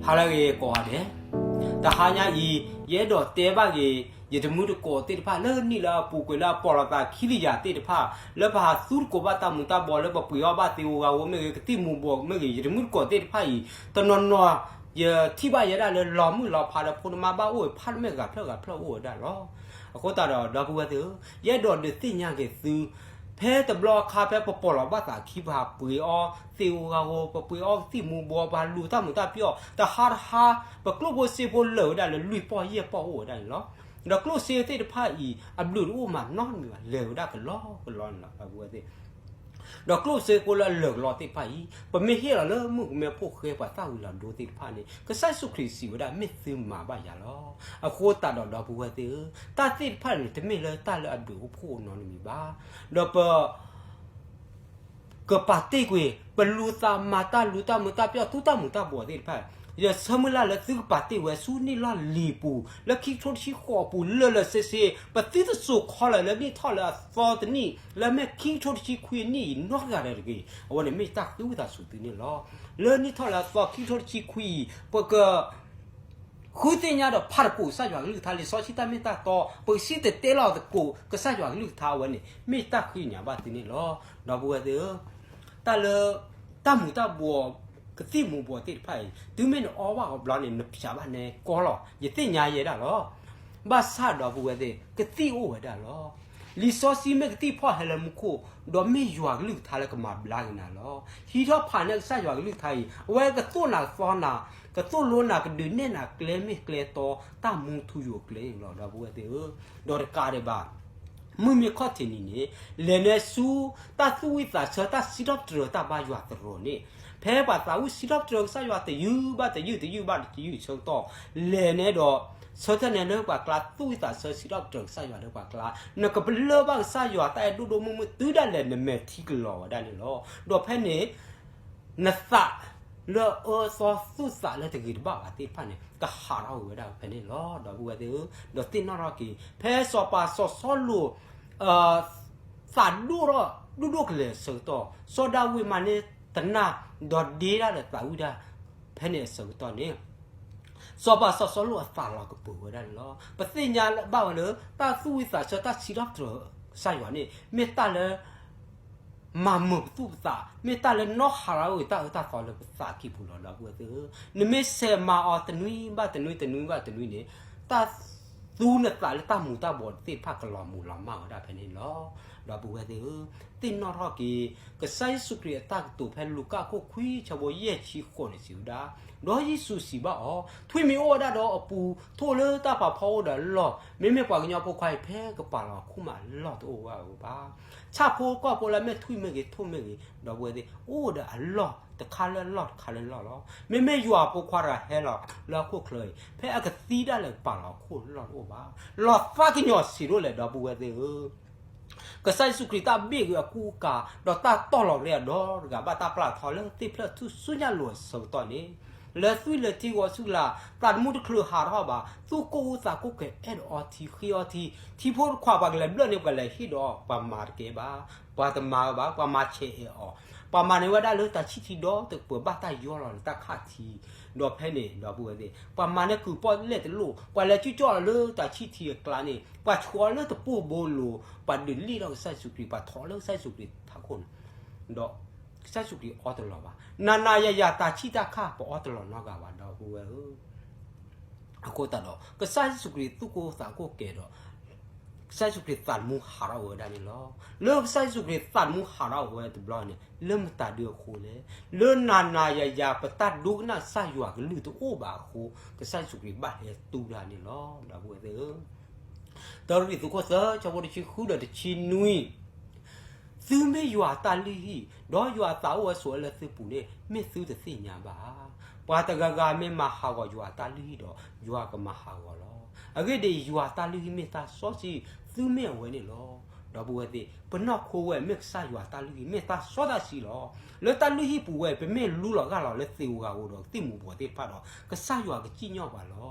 ဟါလၢအဂ့ၤကိးဂၤဒဲး, တဟါညါအံၤ ယအဲၣ်ဒိးတဲဘၣ်က့ၤ ယတမုၢ်တကိးသ့ၣ်တဖၣ် လၢနံၣ်လၢအပူၤကွံာ်လၢအပိာ်လီၤသးခံလံယၤသ့ၣ်တဖၣ် လၢပဟးသူတကိးဘၣ်တၢ်မူၤတၢ်ဘှီး လၢပပှ့ၤအီၣ်ဘၣ်သ့ၣ်ဧိၤဂၤဧိၤမ့ၢ်ဂ့ၤ ကသံၣ်မူၤဘှီးမ့ၢ်ဂ့ၤ ယတမုၢ်တကိးသ့ၣ်တဖၣ်အံၤ တနီၤနီၤ ယထံၣ်ဘၣ်ယဲဒၣ်လၢလီၤမုၢ်လီၤဖးလၢဖိတမါဘၣ်အိၣ်ဝဲဖးတမ့ၢ်ဂၤဖျၢၣ်ဂၤဖျၢၣ်အိၣ်ဝဲဒၣ်လီၤ. အဃိသတးဒီး ဒီပုၢ်ဝဲၢ်သ့ၣ်ဧၢ, ယအဲၣ်ဒိးဒုးသ့ၣ်ညါက့ၤသု ဖဲတဘျီအခါ ဖဲပပိာ်လီၤဘၣ်သးခံ ပဟးပှ့ၤအီၣ်သ့ၣ်ဧိၤဂၤဧိၤ ပပှ့ၤအီၣ်ကသံၣ်မူၤဘှီး ပဟးလူၤတၢ်မူၤတၢ်ဘှီး တဟါတဟါ ပကျိၣ်ဖိစ့ဖိလၢာ်ဝဲဒၣ်လၢလွံၢ်ပီၢ်ယဲၢ်ပီၢ်အိၣ်ဝဲဒၣ်န့ၣ်လီၤ. ဒီးကျိၣ်စ့သ့ၣ်တဖၣ်အံၤ အဘျုးတအိၣ်မးနီတမံၤဘၣ် လဲၤဝဲဒၣ်ကလီကလီန့ၣ်လီၤ ဒီပုၢ်ဝဲၢ်သ့ၣ် ဒီးကျိၣ်စ့ဖိလၢအလၢာ်ကလီသ့ၣ်တဖၣ်အံၤ ပမ့ၢ်ဟ့ၣ်လီၤလၢမုၣ်ကမဲဖိဃဲ ပှၤသၣ်ဝံၤလီၤဒိသ့ၣ်တဖၣ်န့ၣ် ကစၢ်ယ့ၣ်ၡူးခရံာ်စံးဝဲဒၣ် မ့ၢ်သုမၤဘၣ်ယၤလီၤ. အဃိသတးဒီး ဒီပုၢ်ဝဲၢ်သ့ၣ်ဧၢ, တၢ်သ့ၣ်တဖၣ်န့ၣ် တမ့ၢ်လၢတၢ်လၢအဘျုးအိၣ်ဖှိၣ်နီတမံၤဘၣ်. ဒီးပ ကပာ်တ့ၢ်ကွံာ် ပလူၤသးမၤတၢ်လူၤတၢ်မူၤတၢ်ပျီၣ် သူတၢ်မူၤတၢ်ဘှီးသ့ၣ်တဖၣ်, ယဆၢမုၢ်လၢ်လၢသုကပာ်တ့ၢ်ဝဲဆူနံၣ်လီၢ်လံၤပူၤ လၢခံကထိတဆံဃိးအပူၤ လၢာ်လၢာ်ဆ့ဆ့ ပသုတစိာ်ခီလၢာ်လၢနံၣ်ထီၣ်လၢအသီတနံၣ် လၢမ့ၢ်ခံကထိတဆံခွံအနံၣ်အံၤ နီတဂၤဒီးတဂ့ၤ. အဝဲန့ၣ်မ့ၢ်တၢ်ဃ့ဝံသးစူၤသုန့ၣ်လီၤ. လၢနံၣ်ထီၣ်လၢအသီခံကထိတဆံခွံအံၤ ပက ဃုသ့ၣ်ညါဒီးဖးသကိးကစၢ်ယွၤကလုၢ်ကထါ လံာ်စီဆှံတၢ်မ့ၢ်တၢ်တီ ပကစံၣ်တဲၤတဲလီၤသကိးကစၢ်ယွၤကလုၢ်ကထါ အဝဲန့ၣ် မ့ၢ်တၢ်ဃ့ကညးဘၣ်သုန့ၣ်လီၤ. ဒီပုၢ်ဝဲၢ်သ့ၣ်ဧၢ, တၢ်လၢ တၢ်မူၤတၢ်ဘှီး ကသံၣ်မူၤဘှီးသ့ၣ်တဖၣ်အံၤ တုၤမ့ၢ်နအီဘၣ်အီၤဘျီန့ၣ် နဖျးဘၣ်နဲကီလီၤ ယသ့ၣ်ညါယဲဒၣ်လီၤ. ဘၣ်ဆၣ်ဒီပုၢ်ဝဲၢ်သ့ၣ် ကသံၣ်အိၣ်ဝဲဒၣ်လီၤ. လံာ်စီဆှံမ့ၢ်ကသံၣ်ဖီၣ်ဟဲလၢမူခိၣ် ဒီးမ့ၢ်ယွၤကလုၢ်ကထါလၢကမၤဘျါက့ၤနၤလီၤ. ဟံးထီၣ်ဖးနဲကစၢ်ယွၤကလုၢ်ကထါအံၤ အဝဲကသိၣ်နၤကသီနၤ ကသိၣ်လိနၤ ကဒုးနဲၣ်နၤကျဲမ့ၢ်ကျဲတီ တၢ်မူထူယိာ်ကျဲန့ၣ်လီၤ ဒီပုၢ်ဝဲၢ်သ့ၣ်ဧၢ. ဒီးတကးဒံးဘၣ် မုၢ်မ့ၢ်ခီၣ်ထံးနံၤန့ၣ် လဲၤနဲဆူ တၢ်သူၣ်ဝံၣ်သးဆၢ တၢ်စံးထီၣ်ပတြၢၤတၢ်ဘါယွၤသရိာ်န့ၣ်, ဖဲပှၤသးဝံၣ်စံးထီၣ်ပတြၢၤကစၢ်ယွၤတယုၢ်ဘၣ်တယုၢ် တယုၢ်ဘၣ်တယုၢ်ဆၢကတီၢ် လဲၤနဲဒီး ဆၢထၢၣ်နဲလၢပှၤကျါ သူၣ်ဝံၣ်သးဆၢ စံးထီၣ်ပတြၢၤကစၢ်ယွၤလၢပှၤကျါ, နကပလၢၢ်ဘၣ်ကစၢ်ယွၤတၢ်အဲၣ်ဒိၣ်ဒိၣ်မုၢ်မုၢ် တုၤဒၣ်လဲာ် နမဲာ်ထံကလီၤဝဲဒၣ်န့ၣ်လီၤ. ဒီးဖဲန့ၣ် နသးလၢအအၢအသီ သူၣ်သးလၢတဂ့ၤတဘၣ်ဘၣ်သ့ၣ်တဖၣ်န့ၣ် ကဟးထီၣ်ဝဲဒၣ်ဖဲန့ၣ်လီၤ ဒီပုၢ်ဝဲၢ်သ့ၣ်ဧၢ. ဒီးသ့ၣ်နီၣ်ထီၣ်က့ၤ ဖဲစီၤပၤစီၤစီလူး သးဒိၣ်ထီၣ်ဒိၣ်ဒိၣ်ကလဲာ်အဆၢကတီၢ် စီၤဒၤဝံးမၤန့ၢ်တနၢ် ဒီးဒ့တၢ်ဒီးသးဝံၣ်တၢ် ဖဲန့ၣ်အဆၢကတီၢ်န့ၣ် စီၤပၤစီၤစီလူးအသးလီၤကပၢၤဝဲဒၣ်န့ၣ်လီၤ. ပသ့ၣ်ညါဘၣ်ဝဲလၢ တၢ်သူၣ်ဝံၣ်သးဆၢ တၢ်စံးထီၣ်ပတြၢၤကစၢ်ယွၤန့ၣ် မ့ၢ်တၢ်လၢ မၤမုာ်ပသူၣ်ပသး မ့ၢ်တၢ်လၢနီၢ်ဟးရၣ်အဂ့ၤ တၢ်အၢတၢ်သီလၢပသးကံၢ်ပူၤလီၤ ဒီပုၢ်ဝဲၢ်သ့ၣ်ဧၢ. နမ့ၢ်ဆဲးမၤအီၤတနွံဘၣ်တနွံ တနွံဘၣ်တနွံန့ၣ် တၢ်သူနသးလၢတၢ်မူၤတၢ်ဘှီးသ့ၣ်တဖၣ် ကလီၤမုၢ်လီၤမၢ်ဝဲဒၣ်ဖဲန့ၣ်လီၤ ဒီပုၢ်ဝဲၢ်သ့ၣ်ဧၢ. သ့ၣ်နီၣ်ထီၣ်က့ၤ ကစၢ်ယ့ၣ်ၡူးခရံာ်အတၢ်ကတိၤဖဲလူၤကၣ်ခိၣ်ခွံဆၢဖိယဲၢ်ဆံဃိးန့ၣ်စံးဝဲဒၣ်, ဒီးယ့ၣ်ၡူးစံးဘၣ်အီၤ, ထွံၣ်မံၤအိၣ်ဝဲဒၣ်ဒီးအပူၤ ထိၣ်လၢတၢ်ဖးဖီအိၣ်ဒီးအလီၢ်, မ့မ့ၢ်ပှၤကညီဖိခွါအံၤ ဖဲကပာ်လီၤအခိၣ်မးအလီၢ်တအိၣ်ဝဲဘၣ်. ဆၣ်ဖိကီၢ်ဖိလၢမ့ၢ်ထွံၣ်မ့ၢ်ဂ့ၤ ထိၣ်မ့ၢ်ဂ့ၤ ဒီပုၢ်ဝဲၢ်သ့ၣ် အိၣ်ဒီးအလီၢ်တခါလၢအလီၢ်တခါလၢအလီၢ်လီၤ. မ့မ့ၢ်ယွၤအဖိခွါတဂၤဟဲလီၤလၢဟီၣ်ခိၣ်ချၢအံၤ ဖဲအကသံဒၣ်လဲာ် ကပာ်လီၤအခိၣ်လီၢ်တအိၣ်ဘၣ်. လီၤသးကညီၤဆံးဒိၣ်လဲၣ် ဒီပုၢ်ဝဲၢ်သ့ၣ်ဧၢ. ကစၢ်ယ့ၣ်ၡူးခရံာ်တၢ်ဘ့ၣ်ဂ့ၤအကူအကၤ ဒီးတၢ်တီၢ်လီၤက့ၤအဒီတဂၤဘၣ် တၢ်ပျၢ်ထီလၢသ့ၣ်ဖျၢၣ်ထူၣ်စုညါလိၤအဆၢကတီၢ်န့ၣ်, လၢသွံၣ်လၢထံဂီၤဆူကလၤ သးသမူတချုးဟးထီၣ်ဘၣ် သူၣ်ကိၢ်အူသးကိၢ်ကဲၤ အဲၣ်ဒိးအီထံဃ့အီထံ, ထံဖိတခွး ပှၤကလဲၤဘျၢၣ်န့ၣ် ပှၤလဲၤဟ့ၣ်ဒီးအီၤ ပှၤမၤတကဲဘၣ်, ပှၤတမၤဝဲဘၣ် ပှၤမၤဆဲးအဲၣ်အီၤ, ပှၤမၤန့ၢ်ဝဲဒၣ်လၢတၢ်ဆံၣ်ထံဒီတကပၤ ဘၣ်တၢ်ယီလီၤလၢတၢ်ခးထံ, ဒီးဖဲန့ၣ် ဒီပုၢ်ဝဲၢ်သ့ၣ် ပှၤမၤန့ၢ်ကုၢ်ပီၣ်လဲၣ်တလိၣ် ပှၤလဲၤကၠူၣ်ကၠီၣ်လၢတၢ်ဆံၣ်ထံအကျါန့ၣ် ပှၤဆှီလၢတပိၢ်ဘိလိၤ ပှၤဒုးလံၣ်ထီၣ်ကစၢ်ယ့ၣ်ၡူးခရံာ် ပှၤထီၣ်လၢကစၢ်ယ့ၣ်ၡူးခရံာ်ထးခိၣ်န့ၣ်, ဒီးကစၢ်ယ့ၣ်ၡူးခရံာ်အီတလီၤဘၣ်. နၤနၤယၤယၤ တၢ်ဆံၣ်တၢ်ခၣ် ပအီတလီၤနီတဂၤဘၣ် ဒီပုၢ်ဝဲၢ်ဧၢ. အဃိသတးဒီး ကစၢ်ယ့ၣ်ၡူးခရံာ်သူၣ်ကိၢ်သးကိၢ်ကဲၤဒီး ကစၢ်ယ့ၣ်ၡူးခရံာ်သးသမူဟးထီၣ်ဝဲဒၣ်န့ၣ်လီၤ. လၢကစၢ်ယ့ၣ်ၡူးခရံာ်သးသမူဟးထီၣ်ဝဲတဘျီန့ၣ် လၢမတၤဒုအဃိလဲၣ်, လၢနၤနၤယၤယၤ ပတၢ်ဒိကနၣ်ကစၢ်ယွၤကလုၢ်တအိၣ်ဘၣ်အဃိ ကစၢ်ယ့ၣ်ၡူးခရံာ်ဘၣ်ဟဲတူၢ်တၢ်န့ၣ်လီၤ ဒီပုၢ်ဝဲၢ်သ့ၣ်ဧၢ. တၢကရံၣ်သူးခိၣ်သၢ ဆၢဖိတဆံဃုဒီးတဆံနွံ သုမ့ၢ်ယွၤအတၢ်လုၢ်ဟံၣ် ဒီးယွၤအသးအိၣ်ဝဲဆိးဝဲလၢသုပူၤန့ၣ် မ့ၢ်သုတသ့ၣ်ညါဘၣ်ဧါ. ပှၤတဂၤဂၤမ့ၢ်မၤဟးဂီၤယွၤအတၢ်လုၢ်ဟံၣ်ဒီး ယွၤကမၤဟးဂီၤလီၤ. အဂ့ၢ်ဒ်အံၤ, ယွၤအတၢ်လုၢ်ဟံၣ်မ့ၢ်တၢ်စီဆှံ, သုမ့ၢ်အဝဲန့ၣ်လီၤ. ဒီပုၢ်ဝဲၢ်သ့ၣ်, ပနီၢ်ခိဝဲမ့ၢ်ကစၢ်ယွၤအတၢ်လုၢ်ဟံၣ် မ့ၢ်တၢ်စီတၢ်ဆှံလီၤ. လၢတၢ်လုၢ်ဟံၣ်ပူၤဝဲ ပမ့ၢ်လူလီၤဂၢ်လီၤလၢသ့ၣ်ဧိၤဂၤဧိၤဒီးသ့ၣ်မူၤဘှီးသ့ၣ်တဖၣ်ဒီး ကစၢ်ယွၤကစံၣ်ညီၣ်ပှၤလီၤ.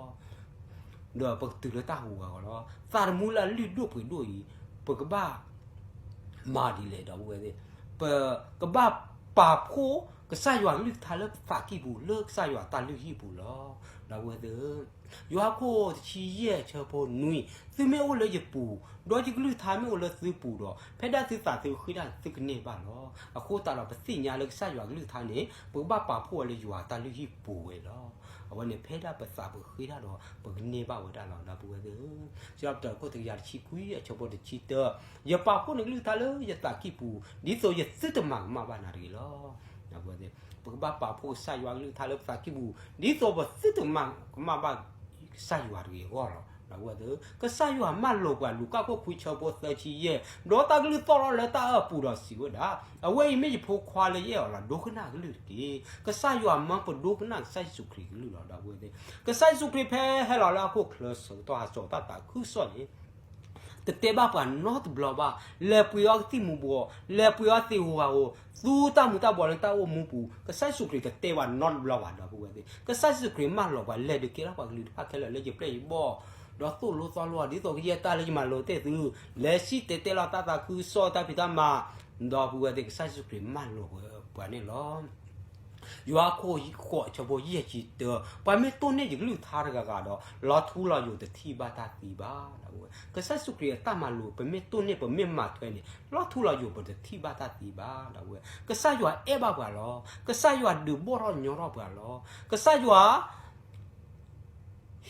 ဒီးပကတုၤလၢတၢ်ဟူးဂဲၤအဂီၢ်လီၤ. သးသမူလၢအလုၢ်ဒိၣ်ပှ့ၤဒိၣ်အံၤ ပကဘၣ်မၤဒ်လဲၣ် ဒီပုၢ်ဝဲၢ်သ့ၣ်, ပကဘၣ်ပာ်ဖှိၣ် ကစၢ်ယွၤကလုၢ်ကထါလၢပသးကံၢ်ပူၤ လၢကစၢ်ယွၤတၢ်လုၢ်ဟံၣ်ပူၤလီၤ. ဒီပုၢ်ဝဲၢ်သ့ၣ်ဧၢ, ယိၤဟၣ်ခိၣ်တဆံယဲၢ်ဆၢဖိနွံ, သုမ့ၢ်အိၣ်လၢယပူၤ, ဒီးယကလုၢ်ကထါမ့ၢ်အိၣ်လၢသုပူၤဒီး, ဖဲဒၣ်သုသးသုဃ့တၢ်သုကန့ၢ်ဘၣ်လီၤ. အဃိသတးဒီး ပသ့ၣ်ညါလၢကစၢ်ယွၤကလုၢ်ကထါန့ၣ် ပကဘၣ်ပာ်ဖှိၣ်ဝဲလၢယွၤတၢ်လုၢ်ဟံၣ်ပူၤဝဲလီၤ. အဝဲန့ၣ် ဖဲဒၣ်ပသးပဃ့တၢ်ဒီး ပကန့ၢ်ဘၣ်ဝဲဒၣ်လီၤ ဒီပုၢ်ဝဲၢ်သ့ၣ်ဧၢ. စံးထီၣ်ပတြၢၤခိၣ်တကယၤတဆံခွံအဆၢဖိတဆံတၢ, ယပာ်ဖှိၣ်နကလုၢ်ကထါလၢယသးကံၢ်ပူၤ, ဒ်သိးယသုတမၤကမၣ်ဘၣ်နၤတဂ့ၤလီၤ. ဒီပုၢ်ဝဲၢ်သ့ၣ်, ပကဘၣ်ပာ်ဖှိၣ်ကစၢ်ယွၤကလုၢ်ကထါလၢပသးကံၢ်ပူၤ, ဒ်သိးပသုတမၤကမၣ်ဘၣ်ကစၢ်ယွၤတဂ့ၤအဂီၢ်လီၤ. ဒီပုၢ်ဝဲၢ်သ့ၣ်ဧၢ, ကစၢ်ယွၤမၢလိာ်ပှၤ လူၤကၣ်ခိၣ်ခွံဆၢဖိသၢဆံယဲၢ်, ဒီးတၢ်ကလုၢ်သီၣ်ထီၣ်လၢတၢ်အၢၣ်အပူၤဒီးစံးဝဲဒၣ်, အဝဲအံၤမ့ၢ်ယဖိခွါလၢယအဲၣ်အီၤလီၤ, ဒိကနၣ်အကလုၢ်တက့ၢ်. ကစၢ်ယွၤမၢပဒိကနၣ်ကစၢ်ယ့ၣ်ၡူးခရံာ်ကလုၢ်လီၤ ဒီပုၢ်ဝဲၢ်သ့ၣ်. ကစၢ်ယ့ၣ်ၡူးခရံာ်ဖဲဟဲလီၤလၢဟီၣ်ခိၣ်ချၢအဆၢကတီၢ် ဟးစိာ်တၢ်သးခုကစီၣ်န့ၣ် တတဲဘၣ်ပှၤနီတဘျီဘၣ်, လဲၤပှ့ၤအီၤကသံၣ်မူၤဘှီး, လဲၤပှ့ၤအီၤသ့ၣ်ဧိၤဝၤဧိၤ, သူတၢ်မူၤတၢ်ဘှီးလၢတၢ်အိၣ်မူပူၤ, ကစၢ်ယ့ၣ်ၡူးခရံာ်တတဲပှၤနီတဘျီဘၣ် ဒီပုၢ်ဝဲၢ်သ့ၣ်. ကစၢ်ယ့ၣ်ၡူးခရံာ်မၢလိာ်ပှၤ လဲၤဒုးကဲထီၣ်ပှၤကလုာ်တဖၣ်ခဲလၢာ်လၢယပျဲၢ်ယဘီၣ်, ဒီးသိၣ်လိသီလိအီၤ ဒ်သိးကယဲၢ်တၢ်လၢယမၤလိာ်တ့ၢ်သု, လဲၤစံၣ်တဲၤတဲလီၤတၢ်သးခုကစီၣ်တၢ်ဖံးတၢ်မၤ, ဒီပုၢ်ဝဲၢ်သ့ၣ် ကစၢ်ယ့ၣ်ၡူးခရံာ်မၢလိာ်ပှၤန့ၣ်လီၤ. ယိၤဟၣ်ခိၣ်ဃိးဆၢဖိယဲၢ်ဆံတၢ, ပှၤမ့ၢ်တိၢ်န့ၢ်ယကလုၢ်ကထါတဂၤဂၤဒီး လီၤထူလီၤယိာ်တထံၣ်ဘၣ်တၢ်သံဘၣ် ဒီပုၢ်ဝဲၢ်. ကစၢ်ယ့ၣ်ၡူးခရံာ်အတၢ်မၤလိာ် ပမ့ၢ်တိၢ်န့ၢ် ပမ့ၢ်မၤထွဲန့ၣ် လီၤထူလီၤယိာ်ပတထံၣ်ဘၣ်တၢ်သံဘၣ် ဒီပုၢ်ဝဲၢ်. ကစၢ်ယွၤအဲၣ်ဘၣ်ပှၤလီၤ. ကစၢ်ယွၤဒုးဘီၣ်ထီၣ်ညီထီၣ်ပှၤလီၤ. ကစၢ်ယွၤ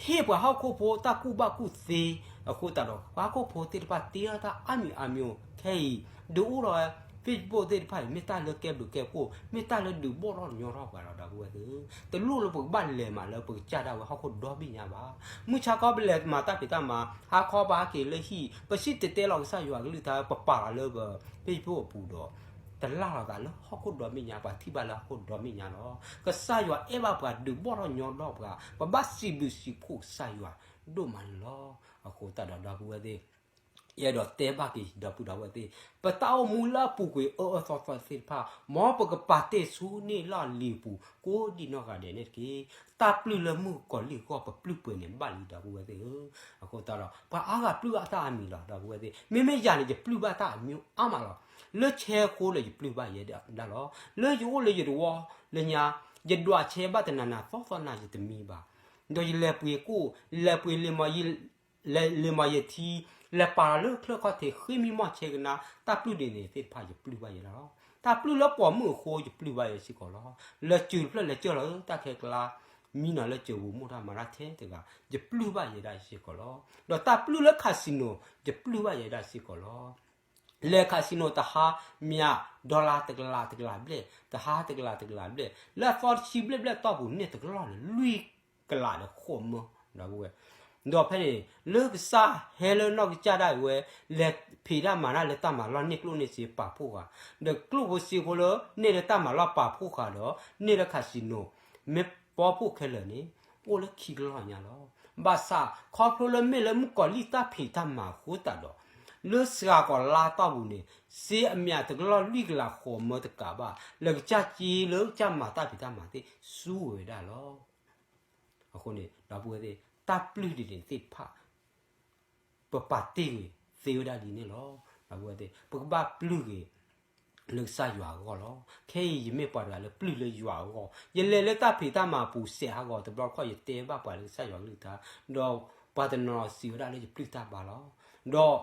ဟ့ၣ်ပှၤဟီၣ်ခိၣ်ဖိတၢ်ကူၣ်ဘၣ်ကူၣ်သ့, အဃိသတးဒီး ပှၤဟီၣ်ခိၣ်ဖိသ့ၣ်တဖၣ်တ့ထီၣ်တၢ်အါမံၤအါမံၤ ခဲအံၤ ဒုးအိၣ်ဒီး Facebook သ့ၣ်တဖၣ်အံၤ မ့ၢ်တၢ်လၢကဲဘျုးကဲဖှိၣ် မ့ၢ်တၢ်လၢဒုးဘီၣ်ထီၣ်ညီထီၣ်ပှၤလီၤ ဒီပုၢ်ဝဲၢ်သ့ၣ်. တလိၣ်လၢပကဘၣ်လဲၤမၤလၢပကစၢ်ဒၣ်ဝဲဟီၣ်ခိၣ်ဒီဘ့ၣ်ညါဘၣ်. မုၢ်ဆါခီပလဲၤမၤတၢ်ဖံးတၢ်မၤ ဟါခီပဟဲက့ၤလၢဟံၣ် ပစံၣ်တဲၤတဲလီၤကစၢ်ယွၤကလုၢ်ကထါ ပပာ်လီၤလၢပ Facebook အပူၤဒီး တလၢ်လီၤသးလၢဟီၣ်ခိၣ်ဒီဘ့ၣ်ညါ ပှၤထံၣ်ဘၣ်လၢဟီၣ်ခိၣ်ဒီဘ့ၣ်ညါလီၤ. ကစၢ်ယွၤအဲၣ်ဘၣ်ပှၤဒုးဘီၣ်ထီၣ်ညီထီၣ်ပှၤ ပဘၣ်စံးဘျုးစံးဖှိၣ်ကစၢ်ယွၤဒိၣ်မးန့ၣ်လီၤ. အဃိသတးဒီး ဒီပုၢ်ဝဲၢ်သ့ၣ် ယအဲၣ်ဒိးတဲဘၣ်က့ၤ ဒီပုၢ်ဒီဝဲၢ်သ့ၣ် ပတၢ်အိၣ်မူလၢအပူၤကွံာ်အၢအၢသီသီသ့ၣ်တဖၣ် မ်ပကပာ်တ့ၢ်ဆူန့ၢ်လီၢ်လံၤပူၤ ကိးဒံနီၢ်ဂၤဒဲးန့ၣ်တက့ၢ်. တၢ်ပျုၢ်လၢမုၣ်ကီၤလံၢ်အဂီၢ် ပပျုၢ်ပှဲၤန့ၣ်ဘၣ်လံ ဒီပုၢ်ဝဲၢ်သ့ၣ်ဧၢ. အဃိသတးဒီး ပှၤအါဂၤပျုၢ်ဘၣ်တၢ်အါမံၤလီၤ ဒီပုၢ်ဝဲၢ်သ့ၣ်. မ့မ့ၢ်ယၤန့ၣ် ယပျုၢ်ဘၣ်တၢ်အမံၤအါမးလီၤ. လၢဆဲးအဃိလၢယပျုၢ်ဘၣ်ယဲဒၣ်လီၤ. လၢယအိၣ်လၢယတဝီလၢညါ ယဒွးဆဲးဘၣ်တနၤနၤသီသီနၤ ယတမံဘၣ်. ဒီးယလဲၤပှ့ၤကိၣ် လဲၤပှ့ၤလ့ၣ်မီၤယထံ လဲၤပာ်လီၤလၢချၢၣ်ခီၣ်ထံး ဃ့မံမီၢ်ဆဲးကနါ တၢ်ပျုၢ်ဒ်န့ၣ်သ့ၣ်တဖၣ် ယပျုၢ်ဘၣ်ယဲဒၣ်လီၤ. တၢ်ပျုၢ်လၢပိာ်မုၣ်အဃိ ယပျုၢ်ဘၣ်ယဲစ့ၢ်ကီးလီၤ. လဲၤစၢၤတဖျၢၣ်လဲၤစၢၤလီၤ တၢ်ခဲကျါ မံနီၤလၢစၢၤပူၤမိၢ်တၢ်မၤတၢ်ထဲတဂၤ ယပျုၢ်ဘၣ်ယဲဒၣ်စ့ၢ်ကီးလီၤ. ဒီးတၢ်ပျုၢ်လၢ casino ယပျုၢ်ဘၣ်ယဲဒၣ်စ့ၢ်ကီးလီၤ. လဲၤ casino တဟါမ့ၢ် dollar တကလးတကလးဘျဲၣ် တဟါတကလးတကလးဘျဲၣ် လၢအသီတဆံဘျဲၣ်ဘျဲၣ်တီၢ်ပူၤန့ၣ် တကလီၢ်န့ၣ် လွံၢ်ကလးဒီးဃိးမၢ ဒီပုၢ်ဝဲၢ်. ဒီးဖဲန့ၣ် လၢကစၢ်ဟဲလၢနီၢ်ကစၢ်ဒၣ်အံၤဝဲ လဲၤဖံးတၢ်မၤတၢ်လၢတၢ်မၤလီၢ်န့ၢ်ကျိၣ်န့ၢ်စ့ပာ်ဖှိၣ်ဃာ် ဒီးကျိၣ်ဖိစ့ဖိလၢန့ၢ်လၢတၢ်မၤလီၢ်ပာ်ဖှိၣ်ဃာ်ဒီး န့ၢ်လၢ casino မ့ၢ်ပီဖှိၣ်ခဲလၢာ်န့ၣ် အိၣ်လၢခံကလီၢ်ညါလီၤ. ဘၣ်ဆၣ် ခီဖျိလၢမ့ၢ်လၢမုၣ်ကီၤလံၢ်တၢ်ဖံးတၢ်မၤအဃိသတးဒီး လၢစှၤကီးလါတီၢ်ပူၤန့ၣ် စ့အမျးတကလီၢ်လွံၢ်ကလးဃိးမၢတကးဘၣ် လဲၤကစၢ်က့လၢကစၢ်မၤတၢ်ဖံးတၢ်မၤသ့ၣ် ဆူဝဲဒၣ်လီၤ. အဃိန့ၣ် ဒီပုၢ်ဝဲၢ်သ့ၣ် တၢ်ပျုၢ်ဒ်န့ၣ်သ့ၣ်တဖၣ် ပပာ်တ့ၢ်ဂ့ၤသ့ဝဲဒၣ်လံန့ၣ်လီၤ. ဒီပုၢ်ဝဲၢ်သ့ၣ် ပကဘၣ်ပျုၢ်ဂ့ၤ လၢကစၢ်ယွၤအဂီၢ်လီၤ. ခဲအံၤယမ့ၢ်ပှၤတဂၤလၢပျုၢ်လၢယွၤအဂီၢ် ယလဲၤလၢတၢ်ဖံးတၢ်မၤအပူၤစဲးဟးဂီၤတဘျီတခီၣ် ယတဲဘၣ်ပှၤလၢကစၢ်ယွၤကလုၢ်ကထါ ဒီးပှၤတနီၤစံးဝဲဒၣ်လၢယပျုၢ်တၢ်ဘါလီၤ.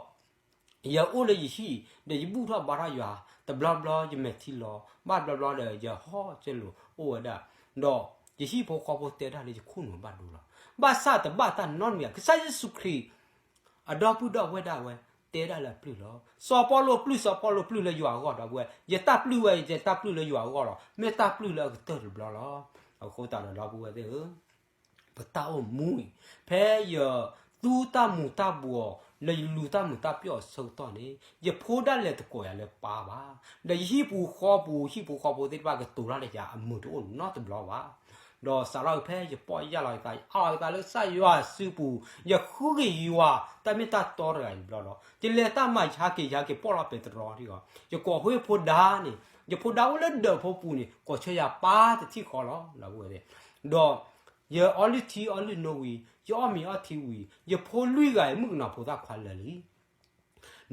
ဒီး ယအိၣ်လၢယဟံၣ် ဒီးယဘူၣ်ထီၣ်ဘါထီၣ်ယွၤ တဘျီဘျီယမဲာ်ထံလီၤ ဘၣ်တဘျီဘျီဒီးယဟီၣ်ကၠဲလိၤအိၣ်ဝဲဒၣ် ဒီးယဟံၣ်ဖိဃီဖိတဲဒၣ်လၢယခိၣ်နူာ်ဘၣ်ဒိလီၤ. ဘၣ်ဆၣ်တဘၣ်တၢ်နီတမံၤ ကစၢ်ယ့ၣ်ၡူးခရံာ် အဒီပုၢ်ဒီဝဲၢ်ဒၣ်ဝဲ တဲဒၣ်လၢအပျုၢ်လီၤ. စီၤပီလူးပျုၢ် စီၤပီလူးပျုၢ်လၢယွၤအဂီၢ် ဒီပုၢ်ဝဲၢ် ယတၢ်ပျုၢ်ဝဲ ယတၢ်ပျုၢ်လၢယွၤအဂီၢ်လီၤ. မ့ၢ်တၢ်ပျုၢ်လၢအကတၢၢ်တဘျီလီၤ. အဃိသတးဒီး ဒီပုၢ်ဝဲၢ်သ့ၣ်ဧၢ ပတၢ်အိၣ်မူအံၤ ဖဲယသူတၢ်မူၤတၢ်ဘှီး လၢယလူၤတၢ်မုာ်တၢ်ပျီၢ်အဆၢကတီၢ်န့ၣ် ယဖိဒၣ်လဲာ်တကိးယၤလၢပၢ်ဘၣ်. ဒီးယဟံၣ်ပူၤဃီပူၤ ဟံၣ်ပူၤဃီဖိသ့ၣ်တဖၣ် ကတိၤတၢ်လၢယၤ အမုာ်တအိၣ်နီတဘျီဘၣ်. ဒီးစးထီၣ်ဖဲယပီၢ်ယၢ်လီၤယသး ယအးလီၤယသးလၢကစၢ်ယွၤစုပူၤ ယဃုက့ၤယွၤ တၢ်မ့ၢ်တၢ်တီတဂၤအံၤတဘျီဒီး ယလဲၤတၢ်မၤယဟးက့ၤ ယဟးက့ၤပီၣ်လီၤပဲတြီထံဃီ ယကိးဃုဖိဒါန့ၣ် ယဖိဒါအိၣ်လၢဒၢးဖိပူၤန့ၣ် ကိးဆၢယၤပၢ်တထံၣ်ဃီလီၤ ဒီပုၢ်ဝဲၢ်သ့ၣ်. ဒီး ယအီလုၢ်ထံအီလုၢ်နိဝံၤ ယအီၣ်မ့ၤအီထံဝံၤ ယဖိလွံၢ်ဂၤအံၤ မုၣ်ကနီၤဖိသၣ်ခွါလၢာ်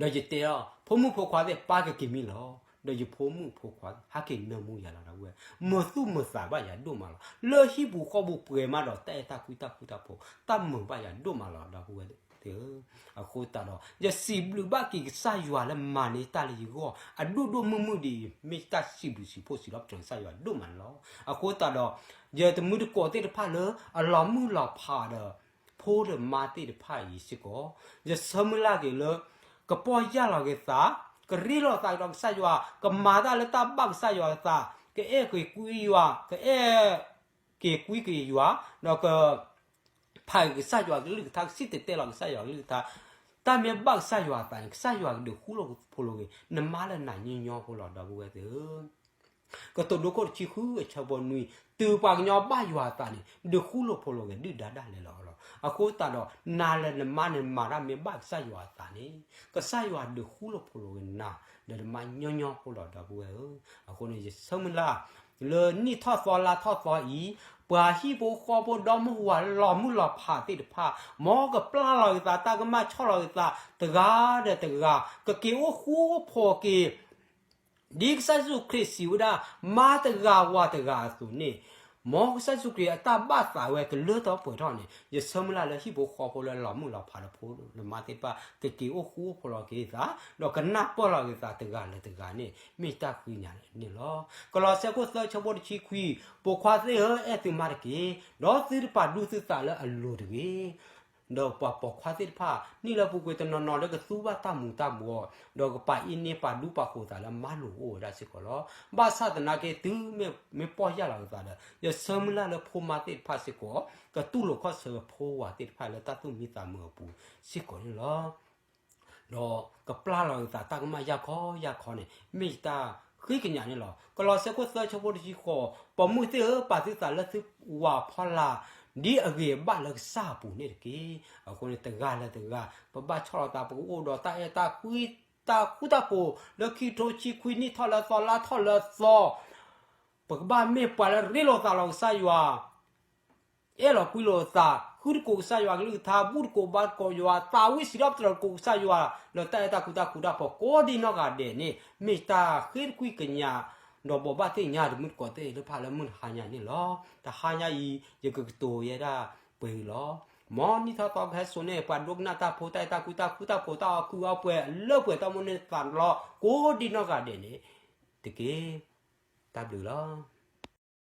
လံ. ဒီးယတဲအီၤ ဖိမုၣ်ဖိခွါသ့ၣ် ပၢ်ကက့ၤမံလီၤ. ဒီးယဖိမုၣ်ဖိခွါ ဟဲက့ၤနၢမူယၤလီၤ ဒီပုၢ်ဝဲၢ်, မုာ်သူၣ်မုာ်သးဘၣ်ယၤဒိၣ်မးလီၤ. လၢဟံၣ်ပူၤဃီပူၤပှဲၤမးဒီး တၢ်အဲၣ်တၢ်ကွံတၢ်ဃူတၢ်ဖိး တၢ်မုာ်ဘၣ်ယၤဒိၣ်မးလီၤ ဒီပုၢ်ဝဲၢ်သ့ၣ်ဧၢ. အဃိသတးဒီး ယစံးဘျုးဘၣ်က့ၤကစၢ်ယွၤလၢမၤန့ၢ်တၢ်လၢယဂီၢ် အဒိၣ်ဒိၣ်မုၢ်မုၢ်ဒ်အံၤ မ့ၢ်တၢ်စံးဘျုးစံးဖှိၣ်စံးထီၣ်ပတြၢၤကစၢ်ယွၤဒိၣ်မးန့ၣ်လီၤ. အဃိသတးဒီး ယတမုၢ်တကိးသ့ၣ်တဖၣ်လၢ အလီၤမုၢ်လီၤဖးဒီး ဖိဒီးမါသ့ၣ်တဖၣ်အံၤစ့ၢ်ကီး, ယဆၢမုၢ်လၢ်က့ၤလၢ ကပီၢ်ယၢ်လီၤက့ၤသး, ကရ့လိာ်သးဒီးကစၢ်ယွၤ, ကမၤတၢ်လၢတၢ်ဘၣ်ကစၢ်ယွၤအသး, ကအဲၣ်က့ၤကွံယွၤ, ကအဲၣ်က့ၤကွံက့ၤယွၤ, ဒီးက ဖးက့ၤကစၢ်ယွၤကလုၢ်ကထါ, ကစံၣ်တဲၤတဲလီၤကစၢ်ယွၤကလုၢ်ကထါ, တၢ်မ့ၢ်ဘၣ်ကစၢ်ယွၤအသးန့ၣ် ကစၢ်ယွၤကဒုးဃူလိာ်ဖိးလိာ်က့ၤ နမါလၢနၤညီညီဖိလီၤ ဒီပုၢ်ဝဲၢ်သ့ၣ်ဧၢ. ကတိၤဒိခိၣ်တဆံဃုအဆၢဖိနွံ, တုၤပှၤကညီဘၣ်ယွၤအသးန့ၣ် ဒုးဃူလိာ်ဖိးလိာ်က့ၤဒုၣ်ဒါဒၣ်လဲာ်လီၤ. အဃိသတးဒီး နၤလၢနမါန့ၣ်မၤတၢ်မ့ၢ်ဘၣ်ကစၢ်ယွၤအသးန့ၣ် ကစၢ်ယွၤဒုးဃူလိာ်ဖိးလိာ်က့ၤနၤ ဒီးနမါညီညီဖိလီၤ ဒီပုၢ်ဝဲၢ်ဧၢ. အဃိန့ၣ် ယဆၢမုၢ်လၢ် လၢနံၣ်ထီၣ်သီလါထီၣ်သီအံၤ, ပှၤဟံၣ်ဖိဃီဖိဒီမါဝၤလီၤမုၢ်လီၤဖးသ့ၣ်တဖၣ် မ်ကပျၢ်လီၤက့ၤသး တၢ်ကမၣ်ဆီၣ်လီၤက့ၤသး တဂၤဒီးတဂၤ ကက့ၤအိၣ်ဃူအိၣ်ဖိးက့ၤ ဒ်ကစၢ်ယ့ၣ်ၡူးခရံာ်စံးဝဲဒၣ် မါတဂၤဝၤတဂၤအသိးန့ၣ်, မ်ကစၢ်ယ့ၣ်ၡူးခရံာ်အတၢ်ဘၣ်သးဝဲကလၢထီၣ်ပှဲၤထီၣ်န့ၣ် ယဆၢမုၢ်လၢ်လၢဟံၣ်ဖိဃီဖိလၢလီၤမုၢ်လီၤဖးဒီးဖိဒီးမါသ့ၣ်တဖၣ် ကက့ၤအိၣ်ဃူအိၣ်ဖိးလီၤက့ၤသး ဒီးကနၢ်ပၢၢ်လီၤက့ၤသးတဂၤလၢတဂၤန့ၣ် မ့ၢ်တၢ်ဃ့ကညးန့ၣ်လီၤ. ကလီးစဲ ခိၣ်သၢ ဆၢဖိတဆံခွံ, ပိာ်ခွါသ့ၣ်ဧၢ, အဲၣ်သုမါတက့ၢ်, ဒီးသုတပာ်ဒူသုသးလၢအလိၤတဂ့ၤ. ဒီးပှၤပိာ်ခွါသ့ၣ်တဖၣ် နံၣ်လၢပူၤကွံာ်တနီၤနီၤလၢကသူဘၣ်တၢ်မူၤတၢ်ဘှီး, ဒီးကပာ်အ့န့ပာ်ဒူပာ်ဃိးသးလၢမါလိာ်အိၣ်ဝဲဒၣ်စ့ၢ်ကီးလီၤ. ဘၣ်ဆၣ်သနာ်က့ တုၤမ့ၢ်ပီၢ်ယၢ်လီၤက့ၤသးဒီး ယဆၢမုၢ်လၢ်လၢဖိမါသ့ၣ်တဖၣ်စ့ၢ်ကီး ကတူၢ်လိာ်ခီၣ်ဆၢဖိဝၤသ့ၣ်တဖၣ်လၢတၢ်သူၣ်မံသးမုာ်အပူၤစ့ၢ်ကီးန့ၣ်လီၤ. ဒီးကပျၢ်လီၤက့ၤသးတၢ်ကမၣ်ယၢ်ခီယၢ်ခီန့ၣ် မ့ၢ်ယတၢ်ဃ့ကညးန့ၣ်လီၤ. ကလီးစဲ ခိၣ်သၢ ဆၢဖိတဆံဃိး, ပိာ်မုၣ်သ့ၣ်ဧၢ, ပာ်သုသးလၢသုဝၤဖီလာ် ဒ်အဂ့ၤအဘၣ်လၢကစၢ်အပူၤန့ၣ်တက့ၢ်. အဃိန့ၣ် တဂၤလၢတဂၤ ပဘၣ်ဆီၣ်လီၤသး ပကအိၣ်ဒီးတၢ်အဲၣ်တၢ်ကွံ တၢ်ဃူတၢ်ဖိး လၢခံကထိဆံခွံ နံၣ်ထီၣ်လၢသီ လါထီၣ်လၢသီ ပကဘၣ်မ့ၢ်ပှၤလၢရ့လိာ်သးလီၤကစၢ်ယွၤ, အဲၣ်လီၤကွံလိာ်သး, ဃုတကိးကစၢ်ယွၤကလုၢ်ကထါ, ဘူၣ်တကိးဘါတကိးယွၤ, သးဝံၣ်စံးထီၣ်ပတြၢၤတကိးကစၢ်ယွၤ လၢတၢ်အဲၣ်တၢ်ကွံတၢ်ဃူတၢ်ဖိး ကိးဒံနီၢ်ဂၤဒဲးန့ၣ် မ့ၢ်တၢ်ဃ့တကွံကညး ဒီးဘိးဘၣ်သ့ၣ်ညါတမုၢ်တကိးသ့ၣ်တဖၣ်လၢမုၢ်တဟါညါန့ၣ်လီၤ. တဟါညါအံၤ ယကကတိၤယဲဒၣ်ပှဲၤအံၤလီၤ. မ်နံၣ်ထီၣ်သီကဟဲစိာ်န့ၣ် ပှၤဒိကနၣ်တၢ်ဖိ တၢ်အဲၣ်တၢ်ကွံတၢ်ဃူတၢ်ဖိး တၢ်အီၣ်ကုၢ်အီၣ်ပှဲၤ လၢပှဲၤတၢ်မိၣ်န့ၢ်သးလီ ကိးဒံနီၢ်ဂၤဒဲးန့ၣ်တက့ၢ်. တၢ်ဘျုးလီၤ.